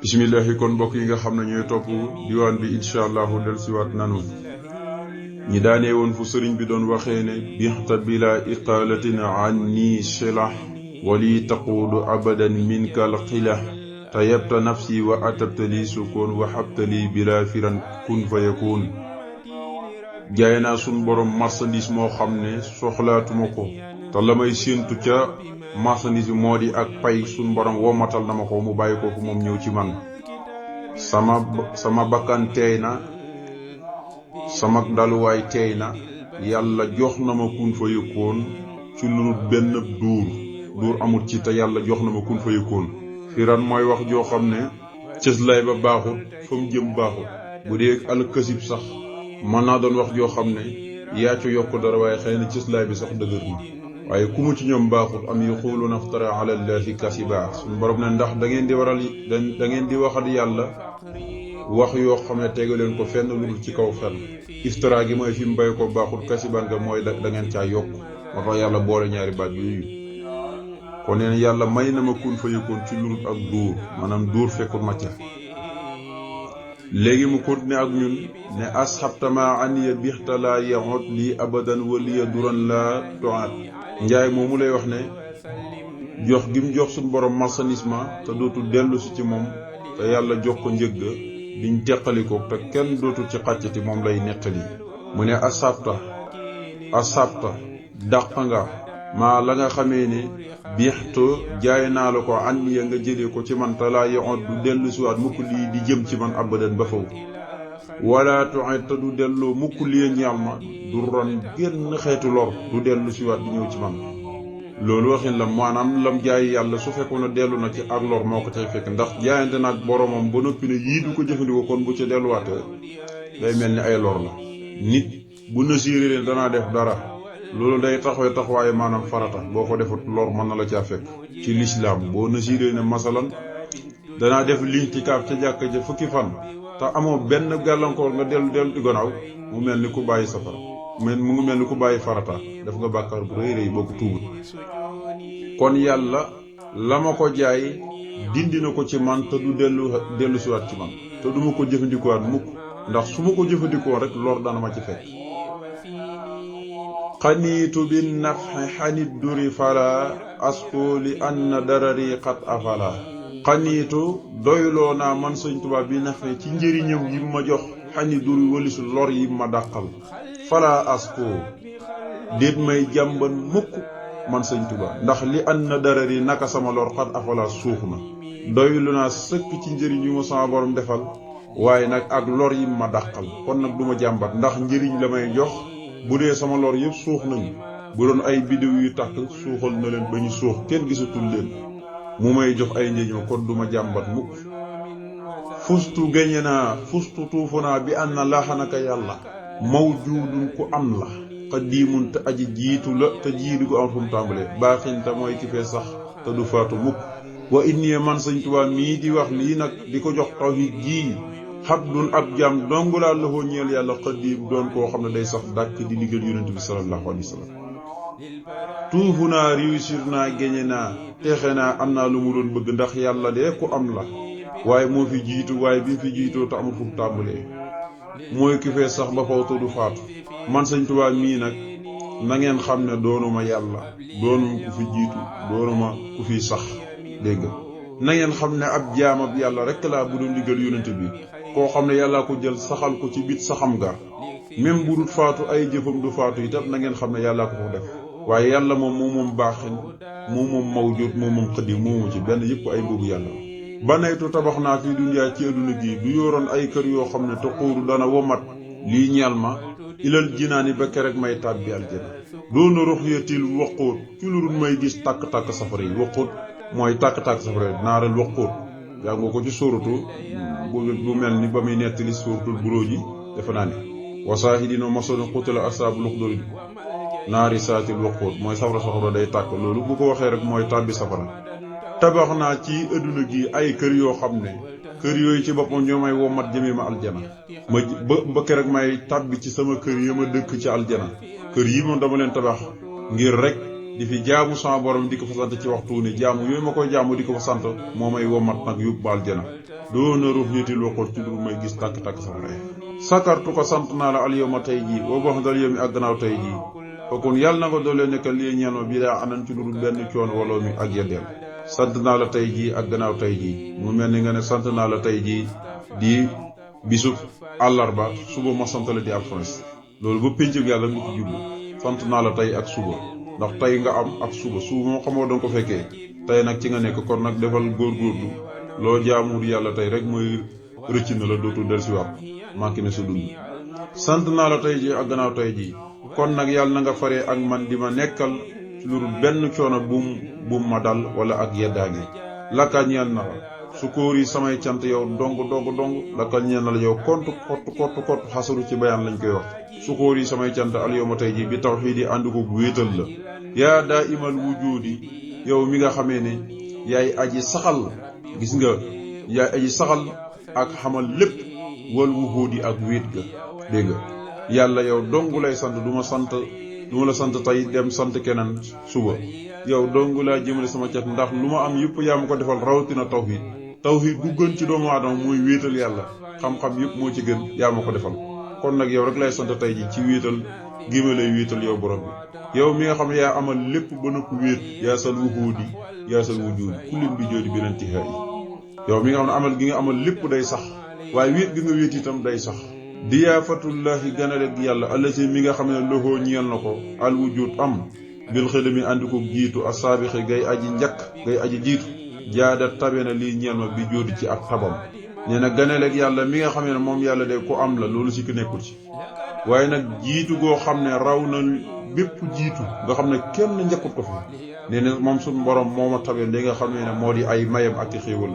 bismillahi kon mbokk yi nga xam ne ñooy topp diwaan bi incha allahu del siwaat nanu ñi daanee woon fu sëriñ bi doon waxee ne bixta bila iqaalatin anni silah wali taquudu abadan minka alxilah tayabta nafsi wa atabta li sukoon wa xabta li bila firan kun fa yakun jaay naa sun borom marchandise moo xam ne soxlaatuma ko te la may séentu ca marchandise bi moo di ak pay sun borom womatal na ma ko mu bàyyi ko fu moom ñëw ci man sama bakkan teey na sama daluwaay teey na yàlla jox na ma kun fa yëkkoon ci lu benn duur amut ci te yàlla jox na ma kun fa yëkkoon firan mooy wax joo xam ne cëslaay ba baaxut fa mu jëm baaxut bu dee alkasib sax mën naa doon wax joo xam ne yaa ci yokk dara waaye xëy na cëslaay bi sax dëgër na waaye ku mu ci ñoom baaxut am yaquluuna aftara ala llahi kasiba suñu borom ne ndax da ngeen di waxal yàlla wax yoo xam ne tegu leen ko fenn lu dul ci kaw fenn iftara gi mooy fi mu bay ko baaxut kasiban nga mooy da ngeen caa yokk moo tax yàlla boole ñaari baat yooyu kon neen yàlla may na ma kun fa yëkkoon ci lu dul ak duur maanaam duur fekkul ma ca léegi mu continué ak ñun ne asxabtama aniya bixta laa yaxot lii abadan waliya duran laa toat njaay moomu lay wax ne jox gi mu jox suñu borom marchandise te dootul dellu si ci moom te yàlla jox ko njëgg biñ teqalikoo te kenn dootul ci xàccati moom lay nettali mu ne asabta dàq nga maa la nga xamee ne bixtu jaay naa la ko aniya nga jëlee ko ci man te laa yaxot du dellu si waat mukk lii di jëm ci man abadan ba faw wala toxet te du delloo mukk lii ñaal ma du ron génn xeetu lor du dellu si waat di ñëw ci man loolu waxin la maanaam lam jaay yàlla su fekkoon a dellu na ci ak lor moo ko cay fekk ndax jaayante nag boromam ba noppi ne yii du ko jëfandikoo kon bu ca delluwaatee day mel ni ay lor la nit bu nasiiree danaa def dara loolu day taxawaaye maanaam farata boo ko defut lor mën na la caa fekk ci lislaam boo nasiiree ne masalan danaa def lintikaaf ca jàkka ja fukki fan te amoo benn gàllankoor nga dellu di gannaaw mu mel ni ku bàyyi safara mu ngi mel ni ku bàyyi farata def nga bàkkaar bu rëy rëy boo ko tuubut kon yàlla la ma ko jaay dindi na ko ci man te du dellu siwaat ci man te du ma ko jëfandikoowaat mukk ndax su ma ko jëfandikoo rek lor dana ma ci fekk xaniitu bi nafxi xanit duri fala asko li anna darari xat afala xaniitu doyloo naa man sëñ Tuubaa bi nafxi ci njëriñam yi ma jox xani duri walisu lor yi ma dàqal fala asko déet may jàmban mukk man sëñ Tuubaa ndax li anna darari naka sama lor xat afala suux na doylu naa sëkk ci njëriñ yu ma sama borom defal waaye nag ak lor yi ma dàqal kon nag duma jàmbat ndax njëriñ la may jox bu dee sama lor yëpp suux nañu bu doon ay biddiw yu tàkk suuxal na leen ba ñu suux kenn gisatul leen mu may jox ay njëriñ kon duma jàmbat mukk fustu gañe naa fustu tuufu naa bi an na laaxanaka yàlla mawjuudun ku am la xadiimun te aji jiitu la te jiitu gu am fu mu tàmbalee baaxinta mooy ki fee sax te du faatu mukk wa inni man sëñ Tuubaa mii di wax lii nag di ko jox tawhiid jii xabdun ab jaam dongu laa loxoo ñeel yàlla xadiim doon koo xam ne day sax dàkk di liggéey yonent bi sallallahu alayhi wa sallam tuufu naa réussir naa géñe naa teexe naa am naa lu mu doon bëgg ndax yàlla de ku am la waaye moo fi jiitu waaye bi fi jiitoo te amul fu mu tàmbalee mooy ki fee sax ba faw te du faatu man sëñ Tuubaa mii nag na ngeen xam ne doonuma yàlla doonuma ku fi jiitu doonuma ku fi sax dégg nga na ngeen xam ne ab jaamab yàlla rek laa bu doon liggéeyal yonent bi koo xam ne yàllaa ko jël saxal ko ci biit saxam ga même bu dul faatu ay jëfam du faatu itam na ngeen xam ne yàllaa ko ko def waaye yàlla moom baaxin moom mawjud moom xëdim moomu ci benn yëpp ay boobu yàlla banaytu tabax naa fii dunyaa ci adduna gi du yoroon ay kër yoo xam ne te xuuru dana womat lii ñeel ma ilal jinaani ba kerek may tàbbi aljana doona ruxyatil waqóot ci lu dul may gis tàkk-tàkk safara yi waqóot mooy tàkk-tàkk safara yi naaral waqóot yaa nga ko ci sóoratu bu mel ni ba muy nettali sóoratul buróoj yi defe naa ne wasaahidina masona xutala asaabu luxduri naari saatil waqóot mooy safara day tàkk loolu bu ko waxee rek mooy tàbbi safara tabax naa ci adduna gi ay kër yoo xam ne kër yooyu ci boppam ñoo may womat jëmee ma aljana ba kerek may tàbbi ci sama kër yi ma dëkk ci aljana kër yi moom dama leen tabax ngir rek di fi jaamu sama borom di ko fa sant ci waxtu ne jaamu yooyu ma koy jaamu di ko fa sant moo may womat nag yóbbu aljana doona ruux nitil waxoot ci dul may gis tàkk-tàkk safara sakartu ko sant naa la al yawma tey jii boo wax dal yow mi ak gannaaw tey jii fakun yàlla na ko doolee nekkal lii ñeel ma bii daa anan ci dul benn coon waloo mi ak yeddeel sant naa la tey jii ak gannaaw tey jii mu mel ni nga ne sant naa la tey jii di bisub àllarba suba ma sant la di alxames loolu ba péncëg yàlla nga ci jublu sant naa la tey ak suba ndax tey nga am ak suba moo xamoo danga ko fekkee tey nag ci nga nekk kon nag defal góorgóorlu loo jaamul yàlla tey rek mooy rëcc na la dootul dellusiwaat manqué na sa dund sant naa la tey jii ak gannaaw tey jii kon nag yàlla na nga faree ak man di ma nekkal ci lu benn coono bum ma dal wala ak yeddaange lakka ñeel na la sukóor yi samay cant yow dong lakkal ñeel na la yow kott xasaru ci bayaan lañ koy wax sukóor yi samay cant al yow ma tey ji bi tawxiid yi ànd ko wéetal la yaa daa imal wujuudi yow mi nga xamee ne yaay aji saxal gis nga yaay aji saxal ak xamal lépp wal wuhuudi ak wéet ga dégg nga yàlla yow dong lay sant du ma la sant tey dem sant keneen suba yow dong laa jëmale sama cat ndax lu ma am yëpp yaa ma ko defal rawatina tawxiid gu gën ci doomu aadama mooy wéetal yàlla xam-xam yëpp moo ci gën yaa ma ko defal kon nag yow rek lay sant tey ji ci wéetal gi ma lay wéetal yow borom bi yow mi nga xam ne yaa amal lépp ba noppi wéet yaa sal wuhuudi yaa sal wujuudi kullin bi joodi beneen tixaa yi yow mi nga xam ne amal gi nga amal lépp day sax waaye wéet gi nga wéet itam day sax diyaafatullahi ganale gi yàlla allati mi nga xam ne loxoo ñeel na ko al wujud am bil xëdami àndi ko jiitu asaabiqi gay aji njëkk gay aji jiitu jaada tabe na lii ñeel ma bi jóodi ci ak tabam nee na ganaleeg yàlla mi nga xam ne moom yàlla de ku am la loolu si ki nekkul ci waaye nag jiitu goo xam ne raw na bépp jiitu nga xam ne kenn njëkkut ko fi nee na moom suñu borom moo ma tabe li nga xam ne moo di ay mayam ak i xéewal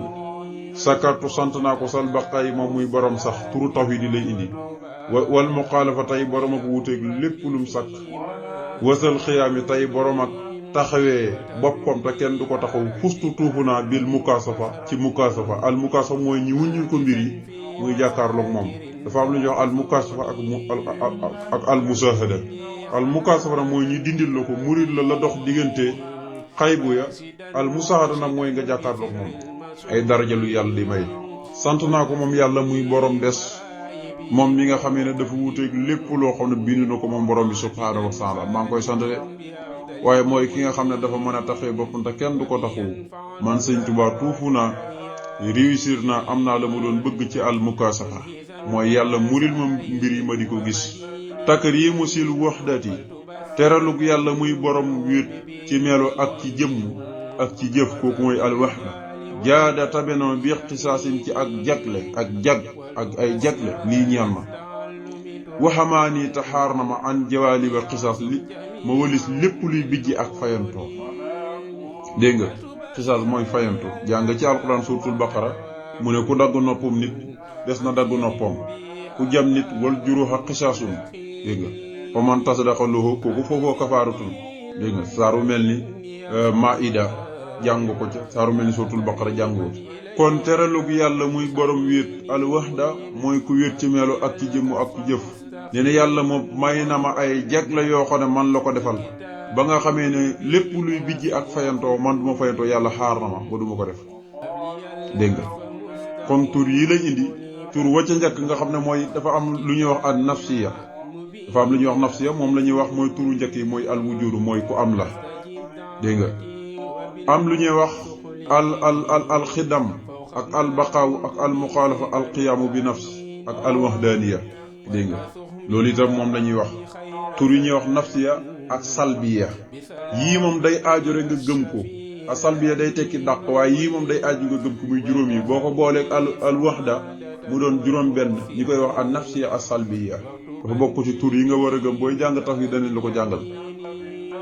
sakartu sant naa ko sal baqaay moom muy borom sax turu tawhid yi lay indi wal muxaalafa tey borom ak wuuteeg lépp lum sàkk wasal xiyaami tey borom ak taxawee boppam te kenn du ko taxaw fustu tuufu naa bil mukaasafa ci mukaasafa al mukaasafa mooy ñi wuññul ko mbir yi muy jàkkaarloog moom dafa am lu ñuy wax al mukaasafa ak al musaahada al mukaasafa nag mooy ñi dindil la ko murid la dox diggante xaybu ya al musaahada nag mooy nga jàkkaarloog moom ay daraja lu yàlla di may sant naa ko moom yàlla muy borom des moom mi nga xamee ne dafa wuuteeg lépp loo xam ne bind na ko moom borom bi subhaanahu wa taala maa ngi koy sant de waaye mooy ki nga xam ne dafa mën a taxee boppam te kenn du ko taxawu man sëñ Tuubaa tuufu naa réussir naa am naa la mu doon bëgg ci al mukaasafa mooy yàlla muril ma mbir yi ma di ko gis takriimu sil wahdati teralug yàlla muy borom wéet ci melo ak ci jëmm ak ci jëf kooku mooy al wahda jaada tabeno bi ixtisaasin ci ak jagle ak ay jagle lii ñeel ma waxamaa nii taxaar na ma an jawaali ba xisaas li ma walis lépp luy bijji ak fayantoo dégg nga xisaas mooy fayantoo jàng ci alxuraan suuratul baqara mu ne ku dagg noppam nit des na dagg noppam ku jam nit wal juruha xisaasun dégg nga fa man tasadaqa lahu kooku foofoo kafaaratun dégg nga saaru mel ni maida jàng ko ca saaru mel ni suuratul baqara jàngoo ci kon teralug yàlla muy borom wéet al wahda mooy ku wéet ci melo ak ci jëmm ak ci jëf nee na yàlla moom may na ma ay jagle yoo xam ne man la ko defal ba nga xamee ne lépp luy bijji ak fayantoo man du ma fayantoo yàlla xaar na ma ba du ma ko def dégg nga kon tur yi lañ indi tur wacca njëkk nga xam ne mooy dafa am lu ñuy wax al nafsiya dafa am lu ñuy wax nafsiya moom la ñuy wax mooy turu njëkk yi mooy al wujudu mooy ku am la dégg nga am lu ñuy wax al xidam ak al baqaaw ak al muxaalafa al qiyaamu bi nafs ak al wahdaniya dégg nga loolu itam moom la ñuy wax tur yi ñuy wax nafsiya ak salbiya yii moom day aajo rek nga gëm ko ak salbiya day tekki dàq waaye yii moom day aajo nga gëm ko muy juróom yi boo ko booleeg al wahda mu doon juróom benn ñi koy wax ak nafsiya ak salbiya dafa bokk ci tur yi nga war a gëm booy jàng tax yi danañ la ko jàngal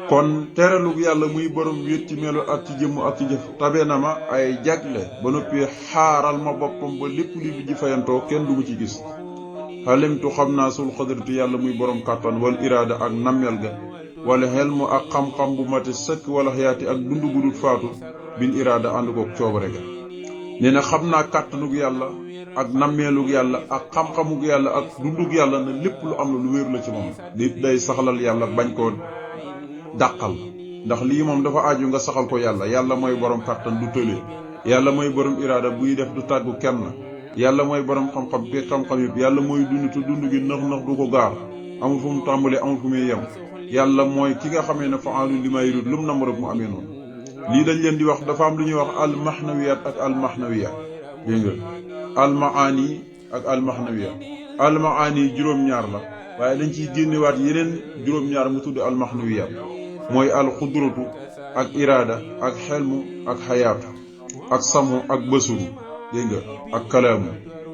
kon teralug yàlla muy borom wéet ci melo ak ci jëmm ak ci jëf tabe na ma ay jagle ba noppi xaaral ma boppam ba lépp li bi ji fayantoo kenn du ma ci gis xalimtu xam naa sul xadratu yàlla muy borom kàttan wala iraada ak nammel ga wala xelmu ak xam-xam bu mati sëkk wala xayaati ak dundu gudut faatu bil iraada ànd koog coobare ga nee na xam naa kàttanug yàlla ak nammeelug yàlla ak xam-xamug yàlla ak dundug yàlla na lépp lu am la lu wér la ci moom day saxalal yàlla bañ koo dàqal ndax lii moom dafa aju nga saxal ko yàlla mooy borom kàttan du tële yàlla mooy borom iraada buy def du tàggu kenn yàlla mooy borom xam-xam bi xam-xam yëpp yàlla mooy dund te dund gi nax du ko gaar amul fu mu tàmbalee amul fu muy yem yàlla mooy ki nga xamee ne fa'aalu limaa yuriid lu mu nam rek mu amee noonu lii dañ leen di wax dafa am lu ñuy wax almaxnawiyaat ak almaxnawiyaat dégg nga almaani ak almaxnawiyaat almaani juróom-ñaar la waaye dañ ciy génnewaat yeneen juróom-ñaar mu tudd almaxnawiyaat mooy alxudratu ak iraada ak xelmu ak xayaatu ak samu ak basuru dégg nga ak kalaamu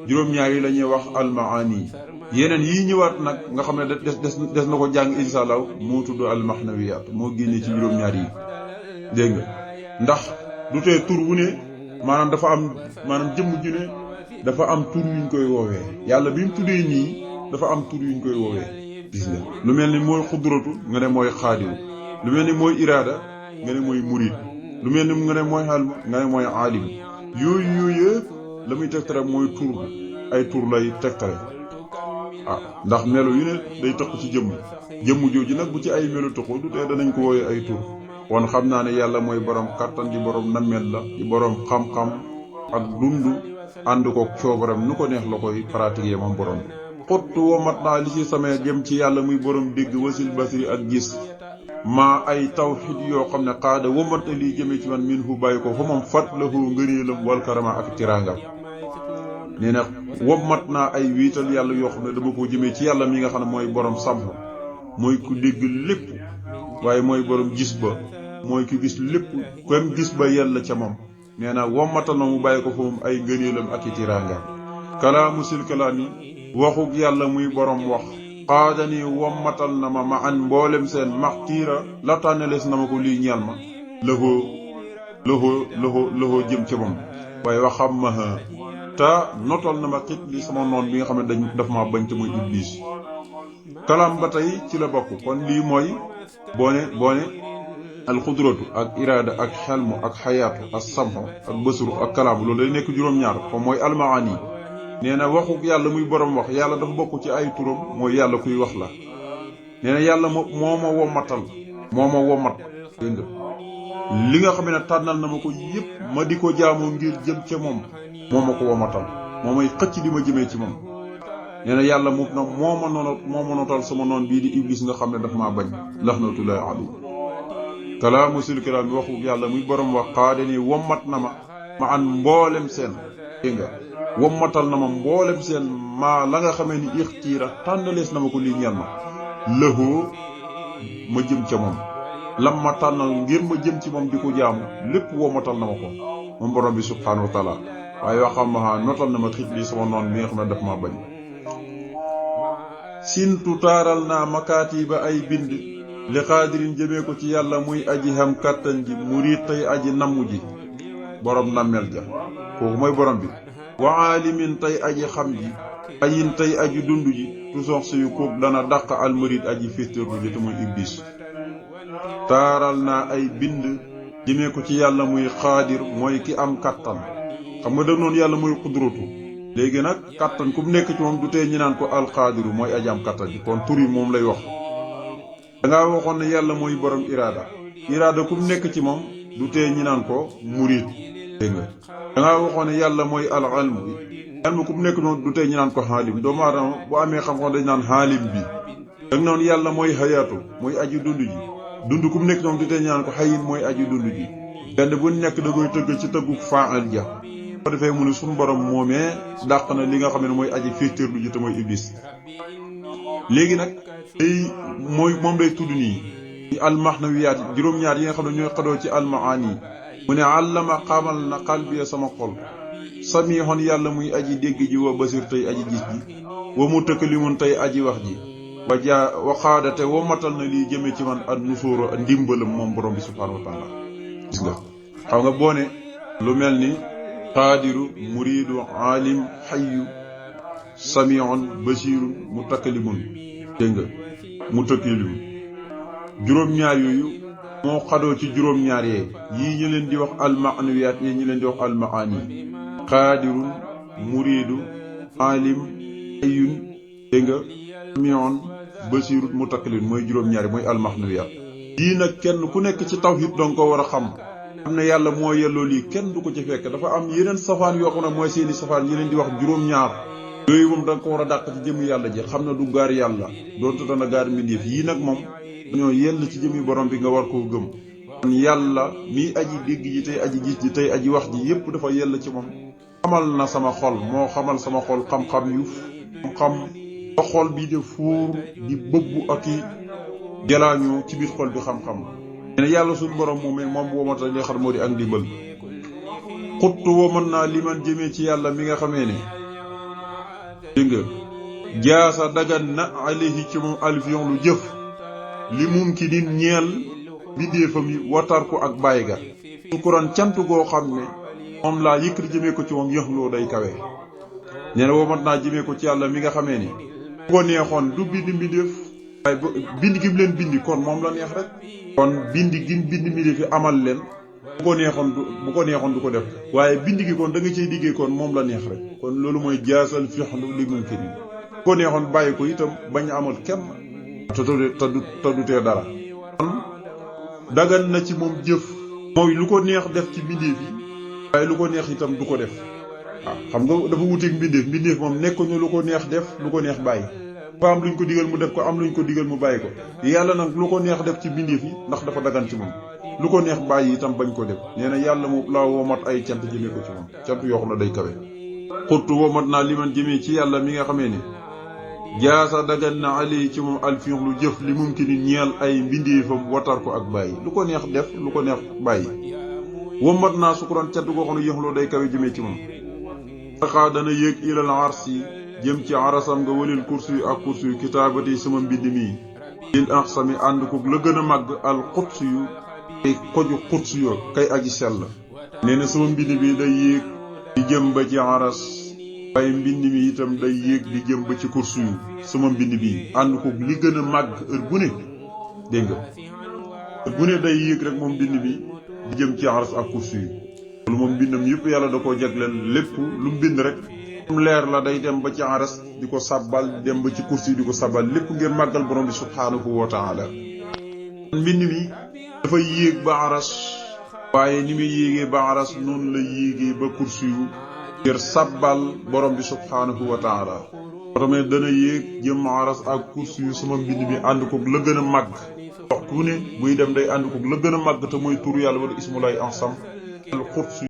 juróom-ñaar yi la ñuy wax almaani yeneen yii ñëwaat nag nga xam ne des na ko jàng insha Allah moo tudd almaxnawiyaat moo génne ci juróom-ñaar yi dégg nga ndax du tee tur wu ne maanaam dafa am maanaam jëmm ju ne dafa am tur yuñ koy woowee yàlla bi mu tuddee nii dafa am tur yuñ koy woowee gis nga lu mel ni mooy xudratu nga ne mooy xaadiru lu mel ni mooy iraada nga ne mooy murid lu mel ni nga ne mooy xalm nga ne mooy aalim yooyu yëpp la muy tegtale mooy tur ay tur lay tegtale ndax melo yu ne day tëq ci jëmm jooju nag bu ci ay melo tëqoo du tee danañ ko wooyee ay tur kon xam naa ne yàlla mooy borom kattan di borom nammeel la di borom xam-xam ak dund ànd ko coobaram nu ko neex la koy pratiquer moom borom bi xottu womat naa li ci samee jëm ci yàlla muy borom dégg wasil basiri ak gis maa ay tawxid yoo xam ne xaada womat na liy jëmee ci man min hu bàyyi ko fa moom fat la hu ngëneelam wal karama ak tirangam nee na womat naa ay wiital yàlla yoo xam ne dama ko jëmee ci yàlla mi nga xam ne mooy borom sàmm mooy ku dégg lépp waaye mooy borom gis ba mooy ki gis lépp comme gis ba yàlla ca moom nee na wommatal na mu bàyyi ko fa moom ay ngëneelam ak i tiraangaam kalaamu sil kalaam yi waxug yàlla muy borom wax xaadani wommatal na ma an mboolem seen maxtiira la tànnalees na ma ko lii ñeel ma loxoo jëm ca moom waaye waxam ma te notal na ma xit li sama noon bi nga xam ne daf ma bañ te muy iblis kalaam ba tey ci la bokk kon lii mooy boone alxudratu ak iraada ak xelmu ak xayaatu ak samxo ak bësuru ak kalaamu loolu day nekk juróom-ñaar comme mooy almaani nee na waxu yàlla muy borom wax yàlla dafa bokk ci ay turam mooy yàlla kuy wax la nee na yàlla moo ma womat dégg nga li nga xam ne tànnal na ma ko yëpp ma di ko jaamoo ngir jëm ca moom moo ma ko womatal moo may xëcc di ma jëmee ci moom nee na yàlla moo ma notal sama noon bii di iblis nga xam ne daf maa bañ laxnatullahi alayhi kalaamu sil kalaam bi waxu yàlla muy borom wax xaade ni wommat na ma an mboolem seen dégg nga wommatal na ma mboolem seen maa la nga xamee ni ixtiira tànnalees na ma ko lii ñeel ma lëxoo ma jëm ca moom lam ma tànnal ngir ma jëm ci moom di ko jaamu lépp wommatal na ma ko moom borom bi subhaanahu wa taala waaye waxam ma notal na ma xit li sama noon bi nga xam ne daf maa bañ sintu taaral naa makaati ba ay bind li xaadirin jëmee ko ci yàlla muy aji xam kàttan ji murid tey aji namm ji borom nammeel ja kooku mooy borom bi wa aalimin tey aji xam ji ayin tey aji dund ji tu sox suyu kooku dana dàq almurid aji féetéerlu ji te muy iblis taaral naa ay bind jëmee ko ci yàlla muy xaadir mooy ki am kàttan xam nga dëgg noonu yàlla muy xudratu léegi nag kàttan ku mu nekk ci moom du tee ñi naan ko alxaadiru mooy aji am kàttan ji kon tur yi moom lay wax dangaa waxoon ne yàlla mooy borom iraada ku mu nekk ci moom du tee ñi naan ko murid dégg nga dangaa waxoon ne yàlla mooy almu ku mu nekk noonu du tee ñi naan ko xaalim doomu aadama bu amee xam-xam dañ naan xaalim bi dag noonu yàlla mooy xayaatu mooy aji dund ji dund ku mu nekk noonu du tee ñi naan ko xayin mooy aji dund ji benn bu nekk da koy tëgg ci tëggu faa'il ja ko defee mu ne suñu borom moomee dàq na li nga xam ne mooy aji féetéerlu ji te mooy iblis léegi nag moom lay tudd nii almaxnawiyaat juróom-ñaar yi nga xam ne ñooy xadoo ci almaani mu ne àllama xamal na xalbiya sama xol samihon yàlla muy aji dégg ji wa basir tey aji gis ji wa mu tëkkalimun tey aji wax ji waxaadate wa matal na lii jëme ci man ak nusóoro ndimbalam moom borom bi subhaanahu wa taala gis nga xam nga boo ne lu mel ni qaadiru muridu alim xayu samihon basirun mu takkalimun dégg nga mu tëkkalimun juróom-ñaar yooyu moo xadoo ci juróom-ñaar yee yii ñu leen di wax almaanawiyaat yii ñu leen di wax almaani qaadirun muridu alim xayun dégg nga samihon basirun mu takkalimun mooy juróom-ñaar yi mooy almaanawiyaat yii nag kenn ku nekk ci tawhid danga ko war a xam am na yàlla moo yelloo lii kenn du ko ci fekk. dafa am yeneen safaan yoo xam ne mooy seeni safaan yi leen di wax juróom-ñaar yooyu moom da nga ko war a dàq ci jëmmi yàlla ji xam na du gaar yàlla doonte dana gaar mbindeef yii nag moom dañoo yell ci jëmmi borom bi nga war koo gëm. kon yàlla mii aji dégg ji tey aji gis ji tey aji wax ji yépp dafa yell ci moom. xamal na sama xol moo xamal sama xol xam-xam yu xam ba xol bii de fuur di bëbbu ak i jalaañoo ci biir xol bi xam-xam ne yàlla suñu borom moom womata li xar moo di ak ndimbal. xuttu woman naa li man jëmee ci yàlla mi nga xamee ne dégg nga jaasa dagan na alayhi ci moom alfiyon lu jëf li mumkinin ñeel bindéefam yi watar ko ak bàyyi ga sukuran cant goo xam ne moom laa yëkkati jëmee ko ci moom yëxloo day kawe. nee na womat naa jëmee ko ci yàlla mi nga xamee ni bu ko neexoon du bind mbindéef waaye bind gi mu leen bindi kon moom la neex rek. kon bind gi mu bind mbindéef yi amal leen bu ko neexoon du ko def waaye bind gi kon da nga cey diggee kon moom la neex rek. kon loolu mooy jaasal fixlu li mun kii bu ko neexoon bàyyi ko itam bañ a amal kenn te du tee dara. kon dagan na ci moom jëf mooy lu ko neex def ci mbindéef yi waaye lu ko neex itam du ko def. waaw xam nga dafa wuteeg mbindéef moom nekkuñu lu ko neex def lu ko neex bàyyi. dafa am luñ ko digal mu def ko am luñ ko digal mu bàyyi ko. yàlla nag lu ko neex def ci mbindéef yi ndax dafa dagan ci moom lu ko neex bàyyi itam bañ ko def. nee na yàlla mu la womat ay cant jëmee ko ci moom cant yoo xam ne day kawe. xuttu womat naa li man jëmee ci yàlla mi nga xamee ni jaasa dagan na ali ci moom alfiyon lu jëf li mumkini ñeel ay mbindéefam watar ko ak bàyyi lu ko neex def lu ko neex bàyyi. womat naa sukuran cant goo xam ne yëxloo day kawe jëmee ci moom. saxaa dana yéeg ilal arsi jëm ci arasam nga walil kursu yu ak kursu yu kitaabati sama mbind mi lil axsami ànd ko la gën a màgg al xutsu yu kay koju xutsu yo kay aji sell. nee na sama mbind bi day yéeg di jëm ba ci aras waaye mbind mi itam day yéeg di jëm ba ci kursu yu sama mbind bi ànd ko li gën a màgg heure bu ne dégg nga heure bu ne day yéeg rek moom mbind bi di jëm ci aras ak kursu yu. loolu moom mbindam yëpp yàlla da koo jagleel lépp lu mu bind rek mu leer la day dem ba ci aras di ko sabbal dem ba ci kursi di ko sabbal lépp ngir màggal borom bi subhaanahu wa taala. mbind mi dafa yéeg ba aras waaye ni muy yéegee ba aras noonu la yéegee ba kursi yu ngir sabbal borom bi subhaanahu wa taala. tamit dana yéeg jëm aras ak kursi yu sama mbind mi ànd koog la gën a màgg waxtu ne buy dem day ànd koog la gën a màgg te mooy turu yàlla wala ismulaay ansam al xutsu